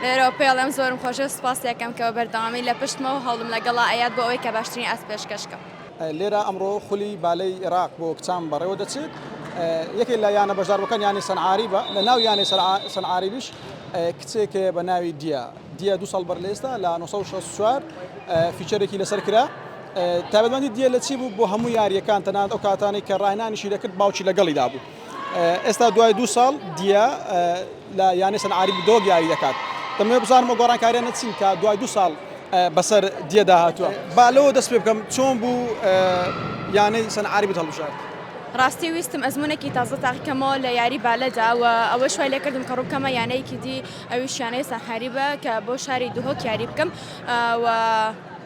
لێرەوە پێڵێم زۆرم خۆشە سوپاسی ئەکەم کە بە بەردەوامی لە پشتمە و هەوڵم لەگەڵا ئەیات بۆ ئەوەی کە باشترین ئاست پێشکەش کەم. لێرە ئەمڕۆ خولی بالەی ئێراق بۆ کچان بەڕێوە دەچێت، یەکێک لە یانە بەشداربووەکان یانەی سەنعاریبە، لە ناو یانەی سەنعاریبیش کچێک هەیە بە ناوی دیە، دیە دوو ساڵ بەر لە ئێستا لە 964 feature ێکی لەسەر کرا، تایبەتمەندی دیە لە چی بوو بۆ هەموو یارییەکان تەنانەت ئەو کاتانەی کە ڕاهێنانیشی دەکرد باوکی لەگەڵیدا بوو. ئێستا دوای دوو ساڵ دیە لە یانەی سەنعاریب دۆک یاری دەکات. دەمەوێت بزانم ئەو گۆڕانکاریانە چین کە دوای دوو ساڵ بەسەر دیەدا هاتووە. با لەوە دەست پێ بکەم چۆن بوو یانەی سەنعاریبت هەڵبژارد؟ ڕاستی ویستم ئەزموونێکی تازە تاقیکەمەوە لە یاری بالەدا و ئەوەش وای لێکردم کە ڕووبکەمە یانەیەکی دی ئەویش یانەی سەنحاریبە کە بۆ شاری دهۆک یاری بکەم و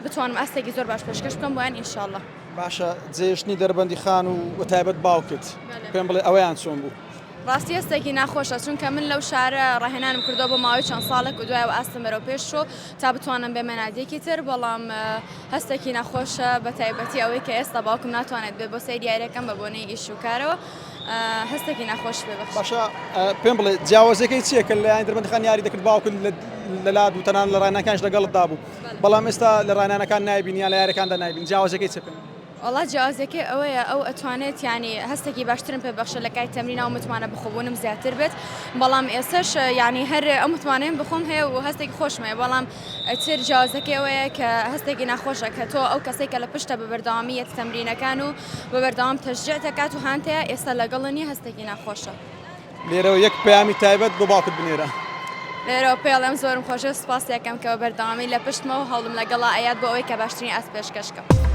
بتوانم ئاستێکی زۆر باش پێشکەش بکەم بۆیان ئینشاڵڵا. باشە جێهێشتنی دەربەندیخان و بەتایبەت باوکت پێم بڵێ ئەوەیان چۆن بوو؟ ڕاستی هەستێکی ناخۆشە چونکە من لەو شارە ڕاهێنانم کردووە بۆ ماوەی چەند ساڵێک و دوایەوە ئاستم بەرەو پێش چوو تا بتوانم بێمە نادیەکی تر بەڵام هەستێکی ناخۆشە بە تایبەتی ئەوەی کە ئێستا باوکم ناتوانێت بێ بۆ سەیری یاریەکەم بە بۆنەی ئیش و کارەوە هەستێکی ناخۆش پێ بەخشی. باشە پێم بڵێ جیاوازیەکەی چییە کە لە یانی دەربەندیخان یاری دەکرد باوکت لە لات بوو تەنانەت لە ڕاهێنانەکانیش لەگەڵتدا بوو بەڵام ئێستا لە ڕاهێنانەکان نایبینی یان لە یاریەکاندا نایبینی جیاوازیەکەی چیە پێم وەڵا جیاوازیەکەی ئەوەیە ئەو ئەتوانێت یانی هەستێکی باشترم پێ بەخشێت لە کاتی تەمرینا و متمانە بەخۆبوونم زیاتر بێت بەڵام ئێستاش یانی هەر ئەو متمانەیەم بەخۆم هەیە و هەستێکی خۆشم هەیە بەڵام تر جیاوازەکەی ئەوەیە کە هەستێکی ناخۆشە کە تۆ ئەو کەسێک کە لە پشتە بە بەردەوامی یەت تەمرینەکان و بە بەردەوام تەشجیع دەکات و هانتەیە ئێستا لەگەڵ نیە هەستێکی ناخۆشە. لێرەوە یەک پەیامی تایبەت بۆ باوکت بنێرە. لێرەوە پێڵێم زۆرم خۆشە سوپاسی ئەکەم کە بە بەردەوامی لە پشتمە و هەوڵم لەگەڵا ئەیات بۆ ئەوەی کە باشترین ئاست پێشکەش کەم.